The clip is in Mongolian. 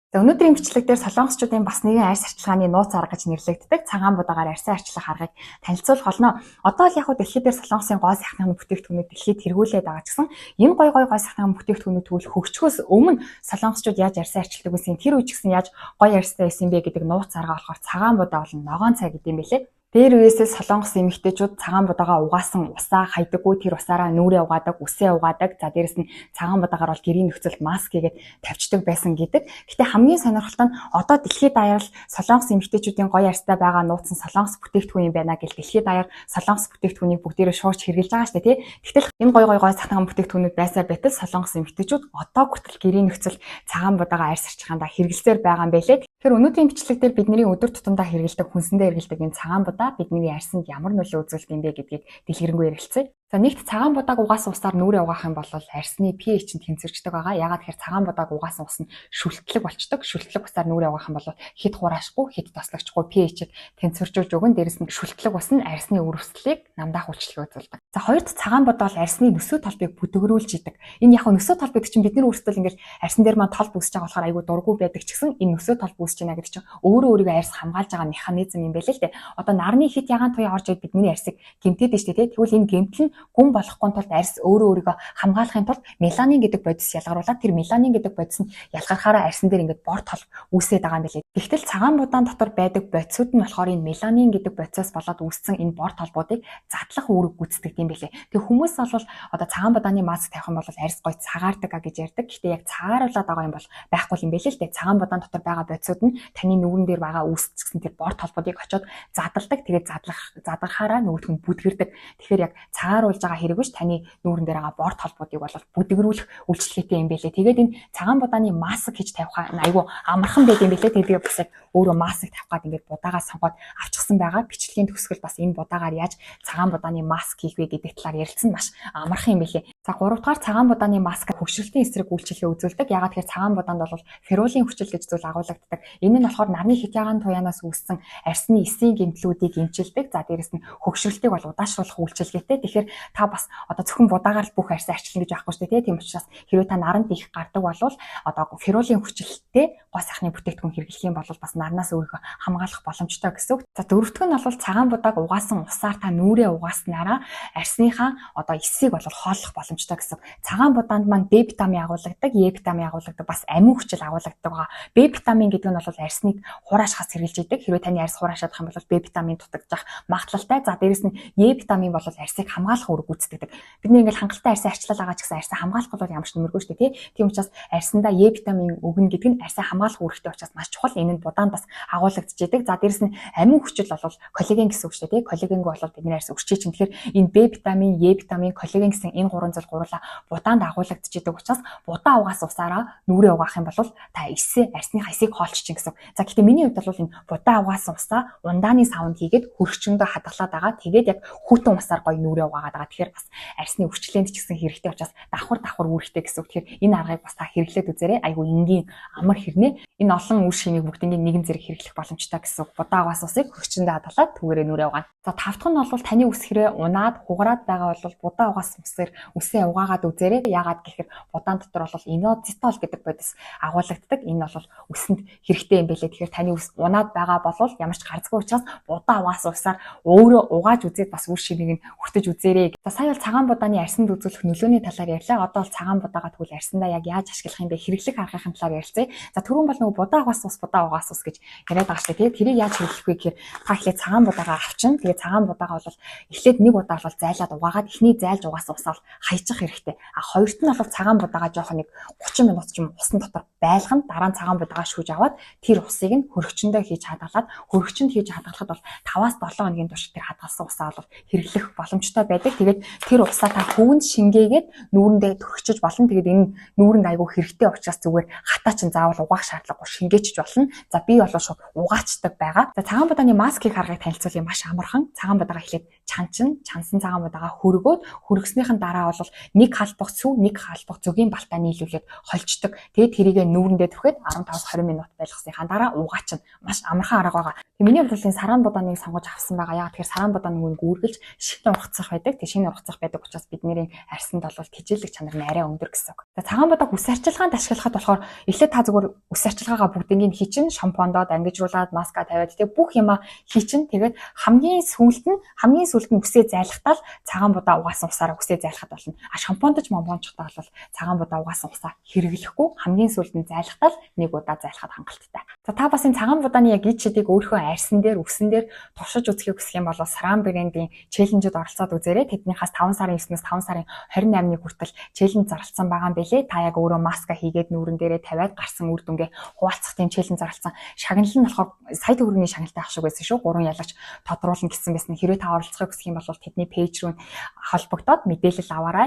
За, өнөөдрийн бичлэг дээр солонгосчуудын бас нэгэн арьс арчилгааны нууц арга гэж нэрлэгддэг цагаан будагаар арьсаа арчлах аргыг танилцуулах болно. Одоо л яг хөө дэлхий дээр солонгосын гоо сайхны бүтээгдэхүүнүүд дэлхийд хэрэгүүлээд байгаа ч гэсэн энэ гой гой гоо сайхны бүтээгдэхүүнүүд тэгвэл хөгжихөөс өмнө солонгосчууд яаж арьсаа арчилдаг байсан, тэр үе ч гэсэн яаж гоё арьстай байсан бэ гэдэг нууц арга болохоор цагаан будаа болон ногоон цай гэдэг юм билээ. Дээр үеэсээ солонгос эмэгтэйчүүд цагаан будаага угаасан усаа хайдаггүй, тэр усаараа нүүрээ угаадаг, үсээ угаадаг. За, дээрэс нь цагаан будаагаар бол гэрийн нөхцөлд маск хийгээд тавьчихдаг байсан гэдэг. Гэтэ хамгийн сонирхолтой нь одоо дэлхийд даяар л солонгос эмэгтэйчүүдийн гоё арьстай байгаа нууц нь солонгос бүтээгдэхүүн юм байна гэл дэлхийд даяар солонгос бүтээгдэхүүнийг бүгдээрээ шуурч хэрэглэж байгаа шүү дээ, тий. Тэгтэл энэ гоё гоё гоо сайхны бүтээгдэхүүнүүд байсаар байтал солонгос эмэгтэйчүүд одоо хүртэл гэрийн нөхцөл цагаан будаага арьс арчилгаандаа хэрэглэсээр байгаа юм байлээ. Тэгэхээр өнөөдрийн бичлэг дээр бидний өдөр тутамдаа хэрэглэдэг, хүнсэндээ хэрэглэдэг энэ цагаан будаа бидний арьсанд ямар нөлөө үзүүлдэг юм бэ гэдгийг дэлгэрэнгүй ярилцъя. За, нэгт цагаан будааг угаасан усаар нүүрээ угаах юм бол арьсны pH нь тэнцвэрчдэг байгаа. Яагаад тэгэхээр цагаан будааг угаасан ус нь шүлтлэг болчдөг. Шүлтлэг усаар нүүрээ угаах юм бол хэд хураашгүй, хэд тослогчгүй pH-ийг тэнцвэржүүлж өгөн. Дээрэс нь шүлтлэг ус нь арьсны үр өсөлтийг намдаах үйлчилгээ үзүүлдэг. За, хоёрт цагаан будаа бол арьсны нөсөө толбыг бүдгэрүүлж идэг. Энэ яг нөсөө толб гэдэг чинь бид нар өөрсдөө ингээл арьсан дээр маань толб үүсэж байгаа болохоор айгүй дургүй байдаг ч гэсэн энэ нөсөө толб үүсэж байна гэдэг чинь өөрөө өөрийгөө арьс хамгаалж байгаа механизм юм байл л дээ. Одоо нарны хэт ягаан туяа орж ирээд бидний арьсыг гэмтээд нь шүү дээ. Тэгвэл энэ гэмтэл нь гүн болохгүй тулд арьс өөрөө өөрийгөө хамгаалахын тулд меланин гэдэг бодис ялгаруулад, тэр меланин гэдэг бодис нь ялгархаараа арьсан дээр ингээд бор толб үүсээд байгаа юм билээ. Тэгтэл цагаан будаан дотор байдаг бодисууд нь болохоор энэ меланин гэдэг бодисоос болоод үүссэн энэ бор толбуудыг задлах үүрэг гүйцэтгэдэг юм билээ. Тэг хүмүүс бол одоо цагаан будааны маск тавих юм бол арьс гоё цагаардаг гэж ярьдаг. Гэхдээ яг цагааруулад байгаа юм бол байхгүй юм билээ л дээ. Цагаан будаан дотор байгаа бодисууд нь таны нүрэн дээр байгаа үүсгэсэн тэр бор толбуудыг очиод задалдаг. Тэгээд задлах задархаараа нөгөөх нь бүдгэрдэг. Тэгэхээр яг цагааруулж байгаа хэрэг биш, таны нүүрэн дээр байгаа бор толбуудыг бол бүдгэрүүлэх үйлчилгээтэй юм билээ. Тэгээд энэ цагаан будааны маск хийж тавих айгүй амархан байд юм билээ. Тэгээд би бас яг өөрөө маск тавих гад ингээд будаагаа сонгоод авчихсан байгаа. Бичлэгийн төгсгөл бас энэ будаагаар яаж цагаан будааны маск хийх вэ гэдэг талаар ярилцсан, маш амархан юм билээ. За, гуравдугаар цагаан будааны маск хөгшрөлтийн эсрэг үйлчилгээ үзүүлдэг. Яагаад тэгэхээр цагаан будаанд бол ферулийн хүчил гэж зүйл агуулагддаг. Энэ нь болохоор нарны хэт ягаан туяанаас үүссэн арьсны эсийн гэмтлүүдийг эмчилдэг. За, дээрэс нь хөгшрөлтийг бол удаашруулах үйлчилгээтэй. Тэгэхээр та бас одоо зөвхөн будаагаар л бүх арьсаа арчилна гэж байхгүй шүү дээ. Тийм учраас хэрвээ та наранд их гардаг бол одоо ферулийн хүчилтэй гоо сайхны бүтээгдэхүүн хэрэглэх юм бол бас нарнаас өөрийгөө хамгаалах боломжтой гэсэн үг. За, дөрөвдүг нь бол цагаан будааг угаасан усаар та нүүрээ угааснараа арьсныхаа одоо эсийг бол хооллох боломжтой гэсэн. Цагаан будаанд маань Б витамин агуулгадаг, Е витамин агуулгадаг, бас амин хүчил агуулгадаг байгаа. Б витамин гэдэг нь бол арьсныг хураашхаас сэргийлж идэг. Хэрвээ таны арьс хураашаадах юм бол Б витамин дутагдчих магадлалтай. За, дээрэс нь Е витамин бол арьсыг хамгаалах үүрэг гүйцэтгэдэг. Бидний ингээл хангалттай арьсаа арчлал байгаа ч гэсэн арьсаа хамгаалах бол ямар ч нэмэргүй шүү дээ, тий. Тийм учраас арьсандаа Е витамин өгнө гэдэг нь арьсаа хамгаалах үүрэгтэй учраас маш чухал. Энэ нь будаанд бас агуулгадж идэг. За, дээрэс нь амин хүчил бол коллаген гэсэн үг шүү дээ, тий. Коллагенгүй бол бидний арьс өрчээ чинь. Тэгэхээр энэ Б витамин, Е витамин, коллаген гэсэн энэ гурван зүйл гурлаа будаанд агуулгадж идэг учраас будаа угаас усаараа нүүрээ угаах юм бол та эсээ арьсны хасыг хоолчих чинь гэсэн. За, гэхдээ миний хувьд бол энэ будаа угаасан усаа ундааны савнд хийгээд хөргөчөндөө хадгалаад байгаа. Тэгээд яг хүйтэн усаар гоё нүүрээ угаагаад байгаа. Тэгэхээр бас арьсны үрчлээнд ч гэсэн хэрэгтэй учраас давхар давхар үүрэгтэй гэсэн үг. Тэгэхээр энэ аргыг бас та хэрэглээд үзээрэй. Айгу энгийн, амар хэрнээ. Энэ олон үр шимийг бүгднийг нэгэн зэрэг хэрэглэх боломжтой гэсэн үг. Будаа угаасан усыг хөргөчөндөө хадгалаад түүгээрээ нүүрээ угаана. За, тав дахь нь бол таны үс хэрэг унаад хугараад байгаа бол будаа угаасан усаар үсээ угаагаад үзээрэй. Яагаад гэхээр будаан дотор бол инозитол гэдэг бодис агуулагддаг. Энэ бол үсэнд хэрэгтэй юм билээ. Тэгэхээр таны үс унаад байгаа бол ямар ч гарцгүй учраас будаа угаасан усаар өөрөө угааж үзээд бас үр шимийг нь хүртэж үзээрэй. За, сая бол цагаан будааны арьсанд үзүүлэх нөлөөний талаар ярьлаа. Одоо бол цагаан будаагаа тэгвэл арьсандаа яг яаж ашиглах юм бэ? Хэрэглэх аргын талаар ярилцъя. За, түрүүн бол нөгөө будаа угаасан ус, будаа угаасан ус гэж яриад байгаа шүү дээ. Тэрийг яаж хэрэглэх вэ гэхээр та эхлээд цагаан будаагаа авчин. Тэгээ цагаан будаагаа бол эхлээд нэг удаа бол зайлаад угаагаад эхний зайлж угаасан усаа бол хаячих хэрэгтэй. А хоёрт нь бол цагаан будаагаа жоохон нэг 30 минут ч юм усан дотор байлгана. Дараа нь цагаан будаагаа шүүж аваад тэр усыг нь хөргөчөндөө хийж хадгалаад, хөргөчөнд хийж хадгалахад бол 5-аас 7 хоногийн турш тэр хадгалсан усаа бол хэрэглэх боломжтой байдаг. Тэгээд тэр усаа та хөвөнд шингээгээд нүүрэндээ түрхчиж болно. Тэгээд энэ нүүрэнд айгүй хэрэгтэй учраас зүгээр хатаа чин заавал угаах шаардлагагүй, шингээчж болно. За, би бол шууд угаачдаг байгаа. За, цагаан будааны маск хийх аргыг танилцуулъя, маш амархан. Цагаан будаагаа эхлээд чанчин, чансан цагаан будаага хөргөөд, хөргөснийхэн дараа бол нэг халбах сүү, нэг халбах зөгийн балтаа нийлүүлээд холждог. Тэгээд тэрийгэ нүүрэндээ түрхэд 15-20 минут байлгасныхаа дараа угаачин. Маш амархан арга байгаа. Миний хувьд бол энэ сараан будааныг сонгож авсан байгаа. Яг тэгэхээр сараан будааны нэг үргэлж шинэ ургацах байдаг. Тэг шинэ ургацах байдаг учраас бидний арьсанд бол тэжээлэг чанар нь арай өндөр гэсэн үг. За, цагаан будааг үс арчилгаанд ашиглахад болохоор эхлээд та зүгээр үсээ Үс арчилгаагаа бүгднийг хийчин, шампундоод ангижруулад, маска тавиад, тэг бүх юма хийчин. Тэгээд хамгийн сүүлд нь үсээ зайлахтаа л цагаан будаа угаасан усаараа үсээ зайлахад болно. А шампундаж мампунчтай бол цагаан будаа угаасан усаа хэрэглэхгүй, хамгийн сүүлд нь зайлахтаа л нэг удаа зайлахад хангалттай. За, та бас энэ цагаан будааны яг ид шидийг өөрийнхөө арьсан дээр, үсэн дээр туршиж үзэхийг хүсэх юм бол Срам брендийн challenge-д оролцоод үзээрэй. Тэднийхээс 5 сарын 9-өөс 5 сарын 28-ны хүртэл challenge зарласан байгаа юм билээ. Та яг өөрөө маска хийгээд нүүрэн дээрээ тавиад гарсан үр дүнгээ хуваалцах тийм challenge зарласан. Шагнал нь болохоор сая төгрөгийн шагналтай ах шиг байсан шүү. Гурван ялагч тодруулна гэсэн байсан. Хэрвээ та оролцохыг хүсэх юм бол тэдний page рүү холбогдоод мэдээлэл аваарай.